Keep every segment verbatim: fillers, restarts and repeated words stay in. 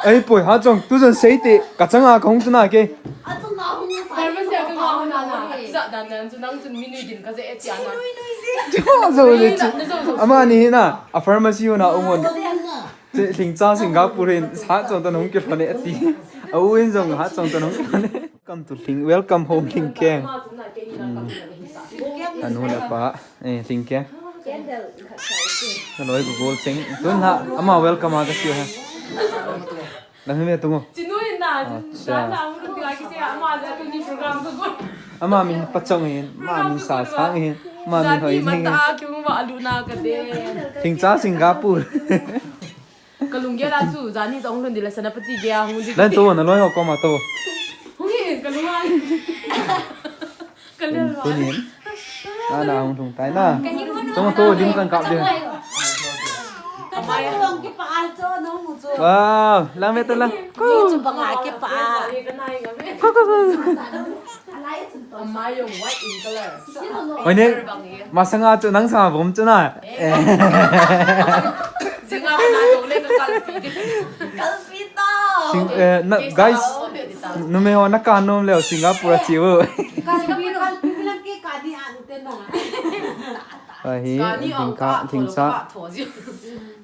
Ei, poi, Hatchong, tu jan sei te, ka changa ka hung tu na ke. Pharmacy a ka nga hon a na. Za dan dan chu nang chun mi nui din ka je e chi a na. Jo, jo le chi. Amani hi na, a pharmacy hon a um hon. Che, Lhingcha Singapore in Hatchong toh hung kilhon e ati. A u in jong Hatchong toh hung kilhon e. Welcome to Lhing, welcome home Lhingkeng. Hmm. Anu le apa, eh, Lhingkeng. Ka loi Google cheng. Tun ha, ama welcome a ka siu ha. Lang hi me tungu. Chinui na, Acha. Dan na, ang kung tila kisi, ama, ja, kung ni program ko ko. Ama min Pachong hin, ama min Sasang hin, ama min Hoi hin. Mata, kung ma, alu na ka de. Lhingcha Singapore. Ka lunggel a chu, jani jong lhun ding le Senapati gei a hung ding. Lan to, na loi ho koma to. Hung hi, ka lung a. Ka lel va. Tunin. Na, na, hung lhung tai na. Tong to, lim kan kap ding. Ka lung kipa a cho, nong mu cho. Wow, lang me to lang. Chu banga kipa a. Ko, ko, ko. Ama jong white in color. Oi ne, masanga chu nang sanga vom chu na. Eh. Jinga na jong le ka kalpi. Kalpi to. Sing, eh, na, guys, numei ho na ka nom leo Singapore a chi u. Kalpi, kalpi lang ke ka ni an te na. Ahi, Lhingcha, Lhingcha.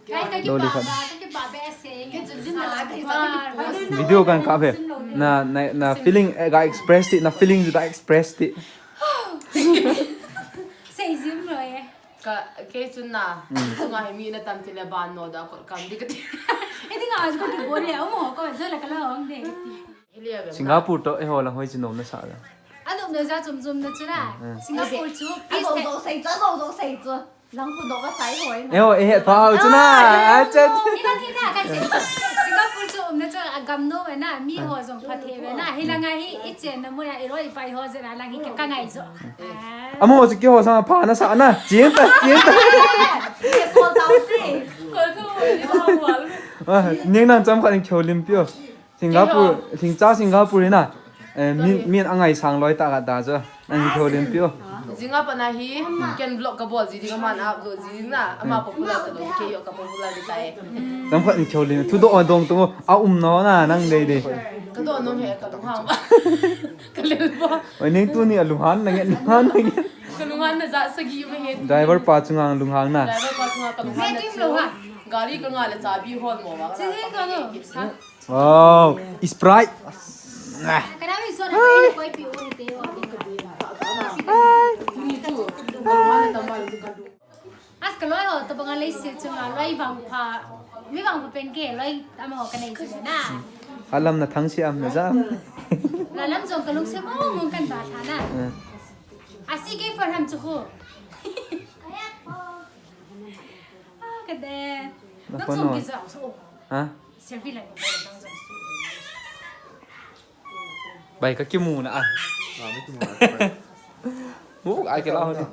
Kai ka kipa ba, ka kipa ba se. Video kan kap e. Na, na, na feeling, eh, ka express ti, na feeling ka express ti. Sei jim lo e. Ka, kei chun na, sunga hi mi na tam ti le ban no da ko kam di ka ti. E ti nga ko ti bol le, o mo ko jo le ka la ong de. Singapore toh eiho lang hoi chin nom na sa la. Anom na ja chum chum na chu na. Singapore chu peace. Zo zo sei chu, zo zo sei chu. Lang khu dok a sai hoi na. Eiho, eh, pau chu na. Ah, ah, chet. Ina, ina, kan sei. Singapore chu umna chu agam nom e na, mi ho jong phatthei ve na. Hilanga hi ichenna mun a iloi ipai ho jeh a lang hi ka ngai jo. Ah. Amaho chu keiho sanga pha na sa na. Chin ta, chin ta. Yes, all down si. Ko ko ni ba wal. Ah, ning nang cham khat in kihoulimpi o. Singapore, Lhingcha Singapore hi na. Eh, min, min angaisang loi tah khat ta chu. Nang kihoulimpi o. Jinga pat na hi, ken vlog ka bol ji ding, aman upload ji ding na, ama popular ta lou, kei jong ka popular di tai. Cham khat in kihoulim, thudoh a dong tung, a um no na, nang dei dei. Ka doh nom he, ka lunghang ba. Ka lel ba. Oi, ning tuni a lunghan na nge, lunghan na nge. Ka lunghan na ja sagi um he. Driver pa chunga lunghang na. Driver pa chunga ka lunghan na chu. Gari ka nga le chabi hol mo ba. Che he ka lo. Wow, Sprite. Kana mi so na koi pi u ni te o. As ka loi ho, tobang a leiset chunga loi vangpha, mi vangpha pen kei loi amaho ka nei chu na. Alam na thang si am na ja. La lam jong ka lungset mong mong kan ba tha na. Eh. A si kei for ham chu ho. Ah, ka de. Na phone ho. Ki ja so. Ha? Selfie lai ko nang jong. Bai, ka kimu na a. Ah, mi kimu na. Mu ai ke la ho ni.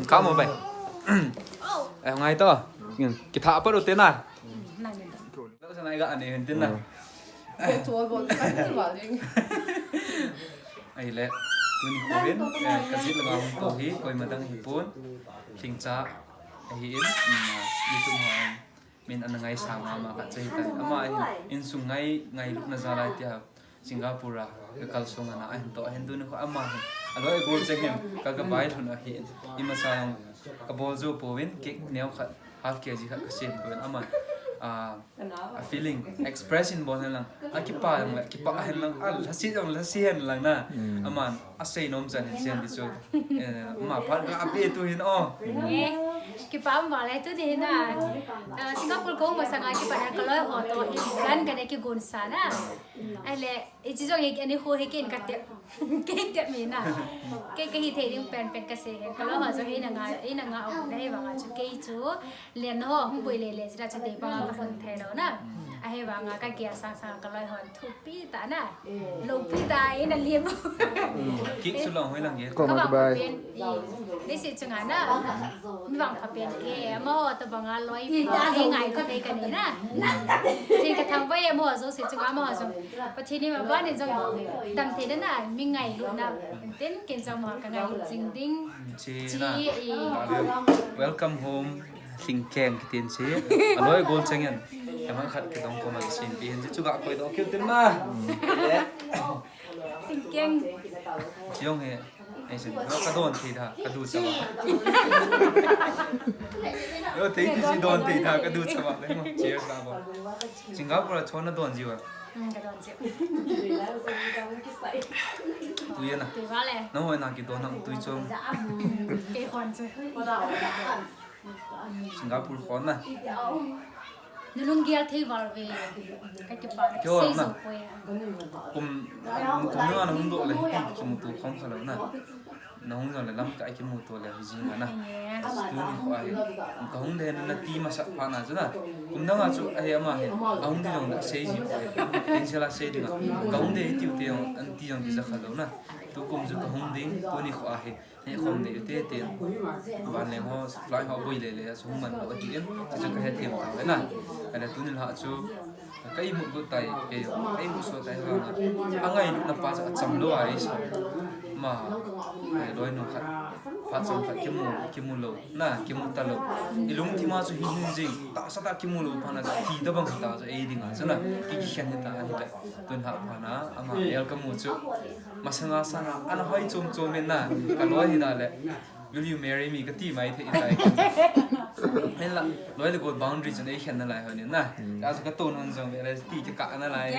Ka mo bai. Ai ngai to. Ki tha pa ro te na. Nang ni. Lo sa nai ga ane hin tin na. Ko chol bol ka ti ba ding. Ai le. Tuni ko hin, eh, ka jit langa hung to hi, koima dang hi pon. Lhingcha ahi in, mm, YouTube ho. Min ana ngaisang mama khat chu hitai. Ama hin insung ngai, ngailutna jal a tia Singapore a ka kalsong ana ahin toh ahin tuni kho ama hin. Aloi gol cheng hin ka ka bai lhun ahi in. Ima sa jong ka bol jou pouvin cake neo khat half K G khat ka sem pouvin ama, ah, a feeling express in bol hen lang. A kipa jong le kipa hen lang. A lhasi jong lhasi hen lang na. Aman Asei nom chan hin sian di chu. Eh, ma phat ga ape tu hin o. Eh, kipa um vale tu di hin a. Ah, Singapore ko masanga kipa na ka loi ho to hin. Gan ka ne kigon sa na. Ai le, i chi jong i ani ho he ken ka te. Ke te mi na. Ke ke hi thei ding pen pen ka sei hen. Ka loi ho jong hi na nga, hi na nga o na hi vanga chu ke chu. Len ho hung boi le le chu da chu te pa ka hung thei lo na. Ahi vanga ka kia sang sang ka loi hon thupi ta na. Lopi ta ina liam. Ki su long hoi lang ye. Ko ma ka bai. Ni si chunga na. Mi vang pha pen ke. Ama ho ta banga loi. Ni ngai ko te ka ni na. Ti ka thang bai ama ho si chunga ama ho. Pathen in ma ba ni jong dam thei na na. Mi ngailutna. Tin ken jong ma ka ngailut jing ding. Chi na. Chi, eh. Welcome home. Lhingkeng kitin si. Aloi gol cheng in. Kama khat kidong koma kisin pi hin chu ga koi do kiu tin ma. Singkeng. Chiong he. Ei sin. Ka don thei da, ka du chawa. Yo, thei ti si don thei da, ka du chawa. Cheers ba ba. Singapore chon na don jiwa. Hmm, ka don jiwa. Tui na. Tui ba le. Na hoi na kidon na tui chong. Kei khon chu. Singapore khon na. Nulung gel thei val ve. Ka kipa. Kyo sei na. Kum kum na na hung do le. Kimu tu khom khala na. Na hung jong le lamkai kimuto le hi jing a na. Yes. Tuni kho ahi. Ka hung de na ti masa pha na chu na. Kum dang a chu ahi ama hi. A hung di jong le sei ji pha. Tin sela sei ding a. Ka hung de hi tiu te jong an ti jong ti ja kha lo na. Tu kum chu ka hung ding tuni kho ahi. He khom de te te. Ban le ho fly ho boi le le a chu hung man lo ahi em. Chu chu ka he them ta le na. Ale tuni la chu Ka imut got tai, kei, ka imut so tai vang a. Angai na pa cha cham lo ai so. Ma, eh, loi nu khat. Pa cham khat kimu, kimu lo. Na, kimu ta lo. I lungthim a chu hin hin jing. Tahsa tah kimu lo pha na ti ta bang ta chu ei ding a chu na. Ki ki khen ta hi ta. Tun ha pha na, ama el ka mu chu. Masanga sanga, ana hoi chom chom in na. Ka loi hi da le. Will you marry me? Ka ti mai thei tai. Hen la, loi le gol boundary chun ei khen na lai ho ni na. Hmm. Ka sa ka to non jong le ti ka ka na lai.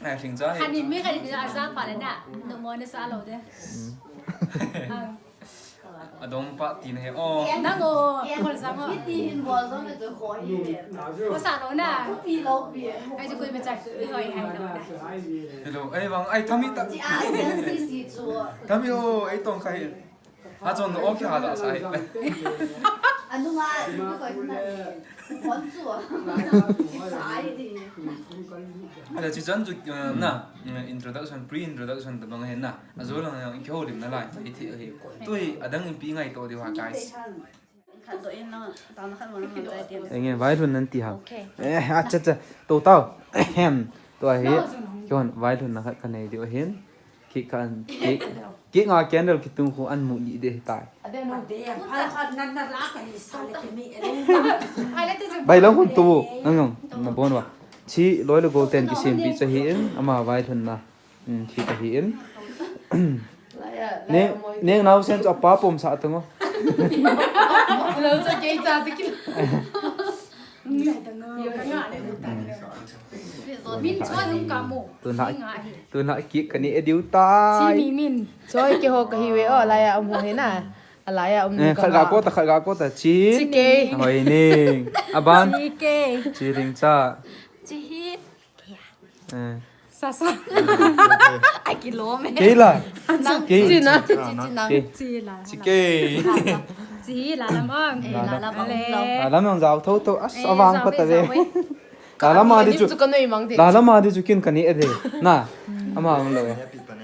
Ai, thing cha. Khanin mi khanin mi a sa pha le na. No mo na sa lo de. Hmm. Ah. Adong pa ti na he. Oh. Nang o, kol sang o. Hiti hin bol jong le chu kho hi. Ko sa lo na. Ko pi lo pi. Ai chu koi ma cha. I hoi hai lo na. Hello. Ai vang, ai thami ta. Chi a sen si si chu. Thami o, ai tong khai. Ha chon o kya ha da sai. Anu ma, ko koi na. Bon chu. Sai di. Ala chi chan chu, eh, na, eh, introduction, pre-introduction ta bang he na. Ajo lang jong in kihoulim na lai, tai thei ahi. Tui, adang in pi ngai to diu ha, guys. Khat do in na, tao na khat mo na man tai ti. Enge, vailhun nan ti ha. Okay. Eh, acha, acha. To tao. Ahem. To ahi. Kihon, vailhun na khat ka nei diu ahin. Ki kan, ki, ki nga candle kitung khu an mu li de tai. Bai lang hun tu, nang jong, na bon wa. Chi loi le gol ten kisempi cha hi in, ama vailhun na. Hmm, thei ta hi in. Ne, ne nau sen chu apa pom sa tang o. Lo sa kei cha te ki. Min choi hung ka mu. Tuna, tuna ki kani ediu tai. Chi mi min. Choi ke ho ka hi ve o, laiya um ho he na. Alaiya um. Eh, khat ga ko ta, khat ga ko ta. Chi. Chi ke. Hoi ning. Aban. Chi ke. Chi ring cha. Chi hi. Eh. Sa sa. Ai, kilom e. Kei la. Nang. Kei. Chi na. Chi, chi nang. Kei. Chi la. Chi kei. Chi la lam ang. Eh, la lam ang. Ale. La lam ang jao tho tho. As, eh, avang jao pa ta ve, ve. Jao ve. La lam a di chu. Chu ka noi mang de. La lam a di chu kin kani e de. Na. Ama ang lo e.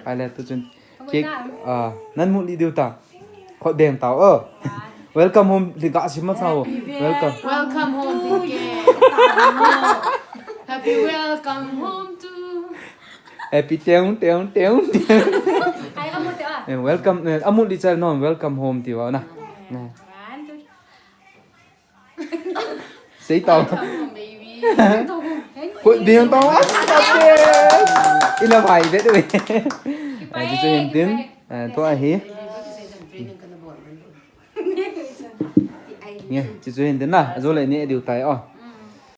Ai le tu chun. Kik, ah, nan mu li diu ta. Khut beng tao, oh. Welcome home, li ga sim ma sao. Welcome. Welcome home to ke. Happy welcome home to. Happy teung, teung, teung, teung. Ai, amu te a. Eh, welcome, eh, amu li chal non, welcome home ti va na. Eh. One, two, three. Sei tao. Welcome home, baby. Khut beng tao. Ila mai be de. Ai, chu chu hin tin. Ah, to ahi. Nge, chu chu hin tin na. Ajo le ni ediu tai o.